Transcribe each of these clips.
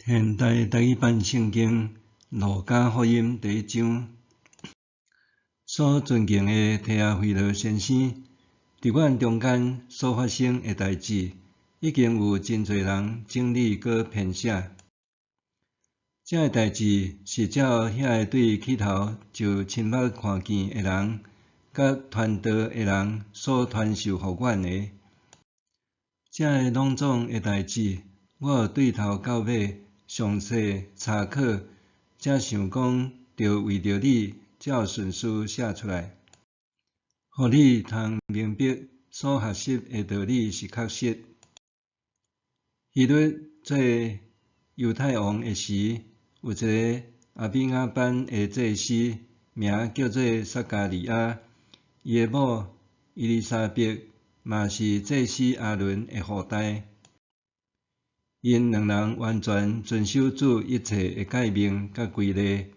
現代台語版聖經路加福音第一章，所尊敬的提阿非羅先生，佇阮中間所發生的代誌，已經有真濟人整理閣編寫。這个代誌是照遐个對起頭就親目看見的人，佮傳道的人所傳授予阮的。這个攏總的代誌，我有對頭到尾詳細查考，才想講著為著你照順序寫出來，予你通明白所學習的道理是確實。希律做猶太王的時，有一个亞比雅班的祭司，名叫做撒迦利亞，伊的某伊麗莎白嘛是祭司亞倫的後代。𪜶兩人完全遵守主一切的誡命佮規例，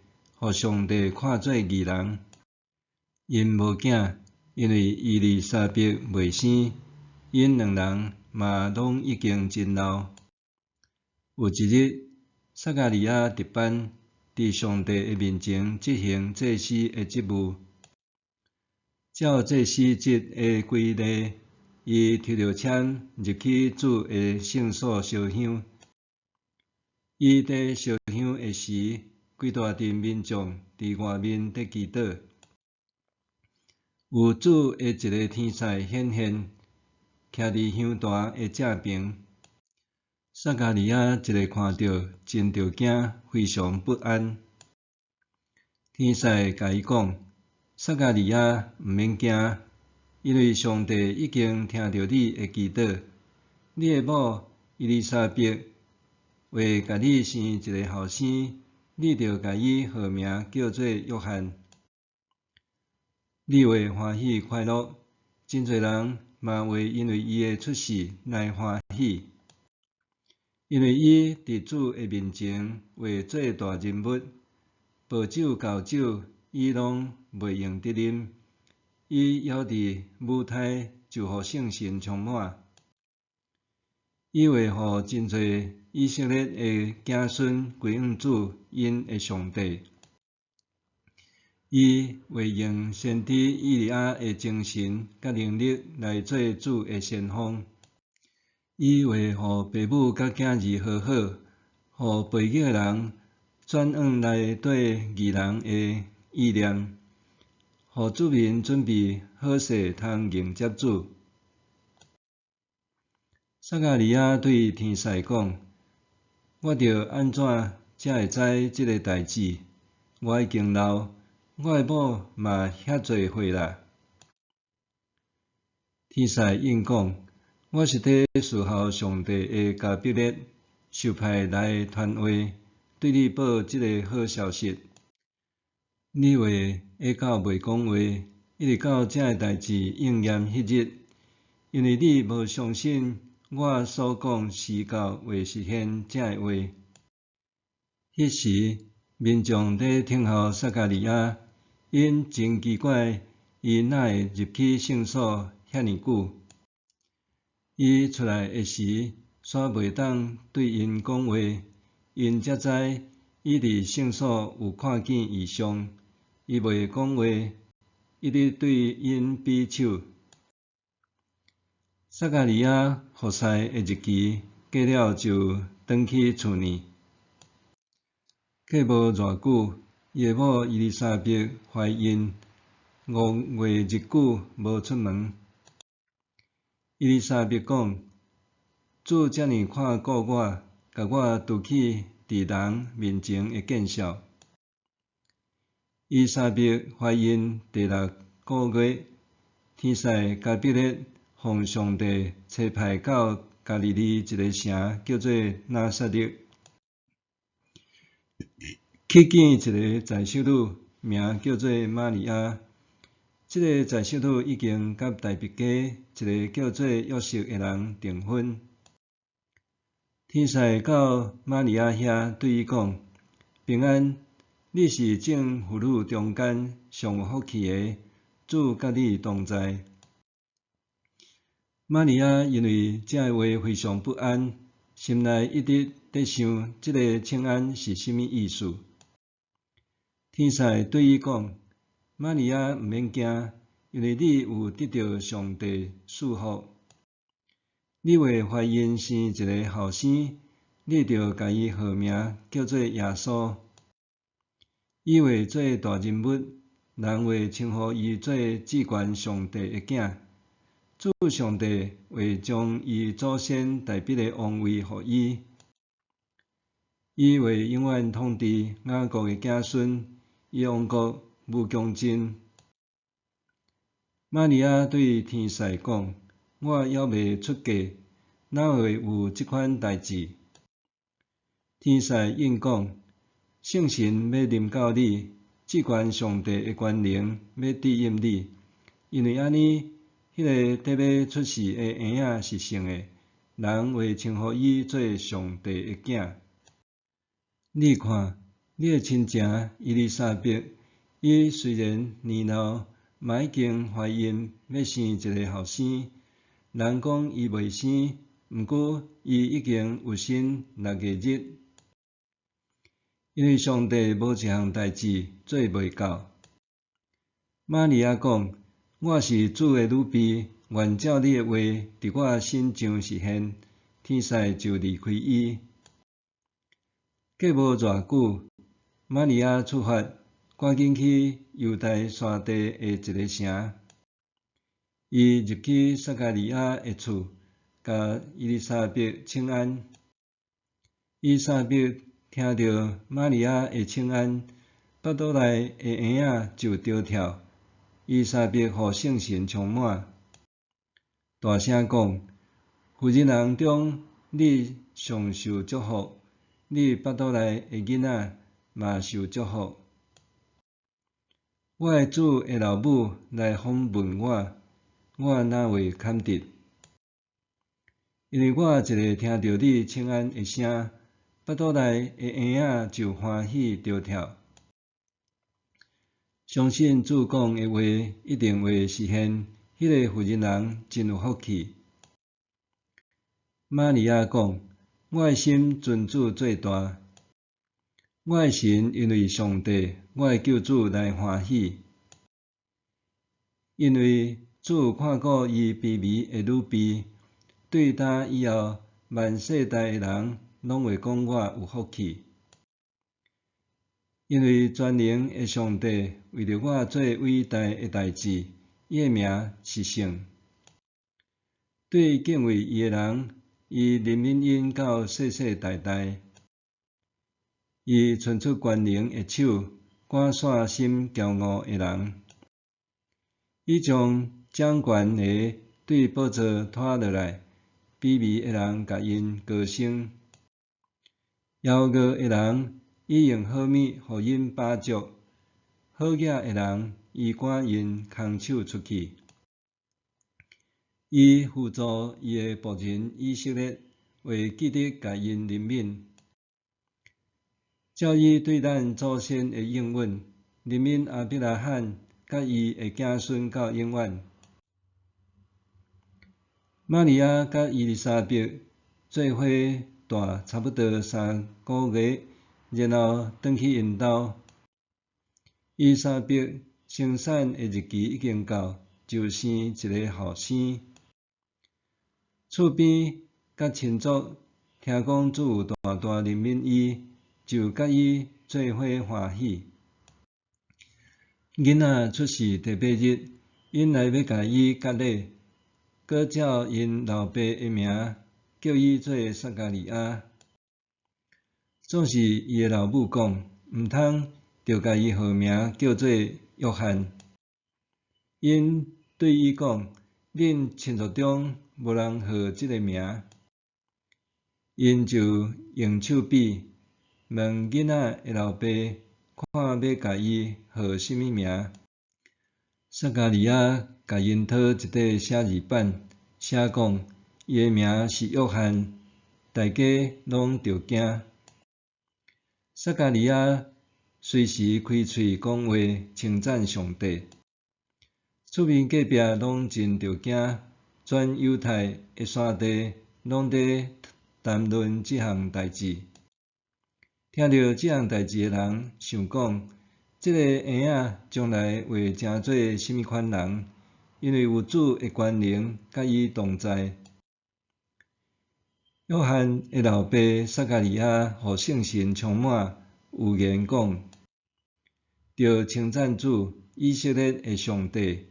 予上帝看做義人。𪜶無囝，因為伊麗莎白袂生，𪜶兩人嘛攏已經真老。有一日，撒迦利亞值班，佇上帝的面前執行祭司的職務。照祭司職的規例，伊抽著籤入去主的聖所燒香。伊佇燒香的時，規大陣民眾佇外面佇祈禱。有主的一个天使顯現，徛佇香壇的正爿。撒迦利亞一个看著，真著驚，非常不安。天使共伊講：撒迦利亞，毋免驚，因為上帝已經聽著你的祈禱。你的某伊麗莎白會共你生一个後生，你著共伊號名叫做約翰。你會歡喜快樂，真濟人嘛會因為伊的出世來歡喜，因為伊佇主的面前會做大人物，薄酒厚酒，伊攏袂用得啉。伊猶佇母胎就予聖神充滿，伊會予真濟以色列的子孫歸向主𪜶的上帝。伊會用先知以利亞的精神佮能力來做主的先鋒。伊會予父母佮囝兒和好，予背逆的人轉向內底義人的意念，予子民準備好勢通迎接主。撒迦利亞對天使講：我著按怎才會知這个代誌？我已經老，我的某嘛遐濟歲啦。天使應講：我是佇侍候上帝的加百列，受派來傳話，對你報這个好消息。你會下到袂講話，一直到這个代誌應驗彼日，因為你無相信我所講時到會實現這个話。彼時，民眾佇等候撒迦利亞，𪜶真奇怪，伊哪會入去聖所遐爾久？伊出來的時，煞袂當對𪜶講話，𪜶才知伊佇聖所有看見異象。伊袂講話，一直對𪜶比手。撒迦利亞服侍的日期過了，就轉去厝裡。過無偌久，伊的某伊麗莎白懷孕5月日久無出門。伊麗莎白講：主遮爾看顧我，共我除去佇人面前的見笑。伊麗莎白懷孕第六个月，天使加百列奉上帝差派到加利利一个城，叫做拿撒勒，去見一个宰修女，名叫做瑪利亞。這个宰修女已經佮大衛家一个叫做約瑟的人訂婚。天使到瑪利亞遐對伊講：平安，你是眾婦女中間上有福氣的，主佮你同在。瑪利亞因為這个話非常不安，心內一直佇想這个請安是啥物意思。天使對伊講：瑪利亞，毋免驚，因為你有得著上帝賜福。你會懷孕生一个後生，你著共伊號名叫做耶穌。伊會做大人物，人會稱呼伊做至懸上帝的囝。主上帝會將伊祖先大衛的王位予伊，伊會永遠統治雅各的子孫，伊的王國無窮盡。瑪利亞對天使講：我猶未出嫁，哪會有這款代誌？天使應講：聖神欲臨到你，至懸上帝的權能欲遮掩你，因為按呢，彼个佇欲出世的嬰仔是聖的，人會稱呼伊做上帝的囝。你看，你的親情伊麗莎白，伊雖然年老，嘛已經懷孕欲生一个後生。人講伊袂生，毋過伊已經有身六個日。因為上帝無一項代誌做袂到。瑪利亞講：我是主的女婢，願照你的話佇我身上實現。天使就離開伊。過無偌久，瑪利亞出發，趕緊去猶太山地的一个城。伊入去撒迦利亞的厝，共伊麗莎白請安。伊麗莎白聽著瑪利亞的請安，腹肚內的嬰仔就著跳。伊麗莎白予聖神充滿，大聲講：婦人人中，你上受祝福，你腹肚內的囡仔嘛受祝福。我的主的老母來訪問我，我哪會堪得？因為我一下聽著你請安的聲，腹肚內的嬰仔就歡喜著跳。相信主講的話一定會實現，彼个婦人人真有福氣。瑪利亞講：我的心尊主做大，我的神因為上帝，我的救主來歡喜，因為主看顧伊卑微的女婢，對今以後萬世代的人攏會講我有福氣。因為全能的上帝為著我做偉大的代誌，伊的名是聖。對敬畏伊的人，伊憐憫𪜶到世世代代。伊伸出權能的手，趕散心驕傲的人。伊將掌權的對寶座拖落來，卑微的人共𪜶高升。枵餓的人，伊用好物予𪜶飽足；好額的人，伊趕𪜶空手出去。伊扶助伊的僕人以色列，會記得共𪜶憐憫，照伊對咱祖先的應允，憐憫亞伯拉罕佮伊的子孫到永遠。瑪利亞佮伊麗莎白做伙蹛差不多3個月，然後轉去𪜶兜。伊麗莎白生產的日期已經到，就生一个後生。厝邊佮親族聽講主有大大憐憫伊，就佮伊做伙歡喜。囡仔出世第八日，𪜶來欲共伊割禮，閣照𪜶老爸的名叫伊做撒迦利亞。總是伊的老母講，毋通，著共伊號名叫做約翰。𪜶對伊講：恁親族中無人號這个名。𪜶就用手比，問囡仔的老爸，看欲共伊號啥物名。撒迦利亞共𪜶討一塊寫字板，寫講：伊的名是約翰。大家攏著驚。撒迦利亞隨時開喙講話，稱讚上帝。厝邊隔壁攏真著驚，全猶太的山地攏佇談談論這項代誌。聽著這項代誌的人想講，這个嬰仔將來會成做啥物款人？因為有主的權能佮伊同在。約翰的老爸撒迦利亞予聖神充滿，預言講，著稱讚主以色列的上帝，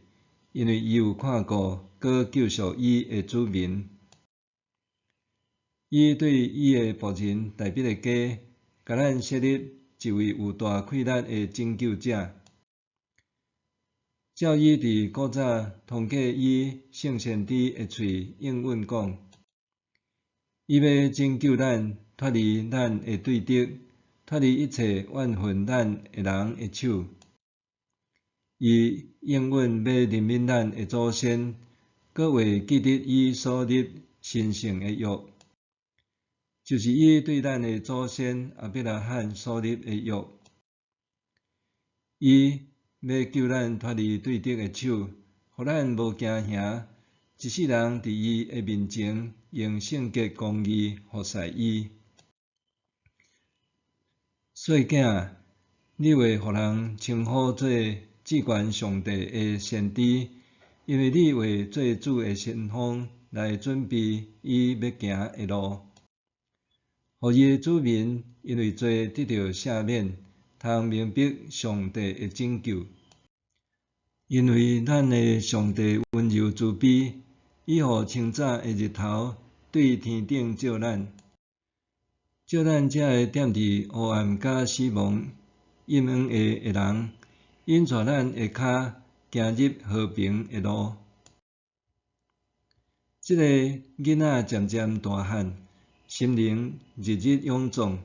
因為伊有看顧閣救贖伊的子民。伊對伊的僕人大衛的家，共咱設立一位有大氣力的拯救者。照伊佇古早通過伊聖先知的喙應允講，伊欲拯救咱脫離咱的對敵，脫離一切怨恨咱的人的手。伊應允欲憐憫咱的祖先，閣會記得伊所立神聖的約，就是伊對咱的祖先亞伯拉罕所立的約。伊欲救咱脫離對敵的手，予咱無驚嚇，一世人佇伊的面前用聖潔公義服侍伊。細囝，你會予人稱呼做至懸上帝的先知，因為你會做主的先鋒，來準備伊欲行的路，予伊的子民因為罪得著赦免，通明白上帝的拯救。因為咱的上帝溫柔慈悲，伊予清早的日頭對天頂照咱，照咱這个踮佇黑暗佮死亡陰影下的人，引帶咱的跤行入和平的路。這个囡仔漸漸大漢，心靈日日勇壯。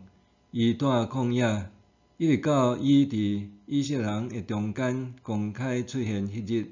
伊蹛曠野，一直到伊佇以色列人的中間公開出現彼日。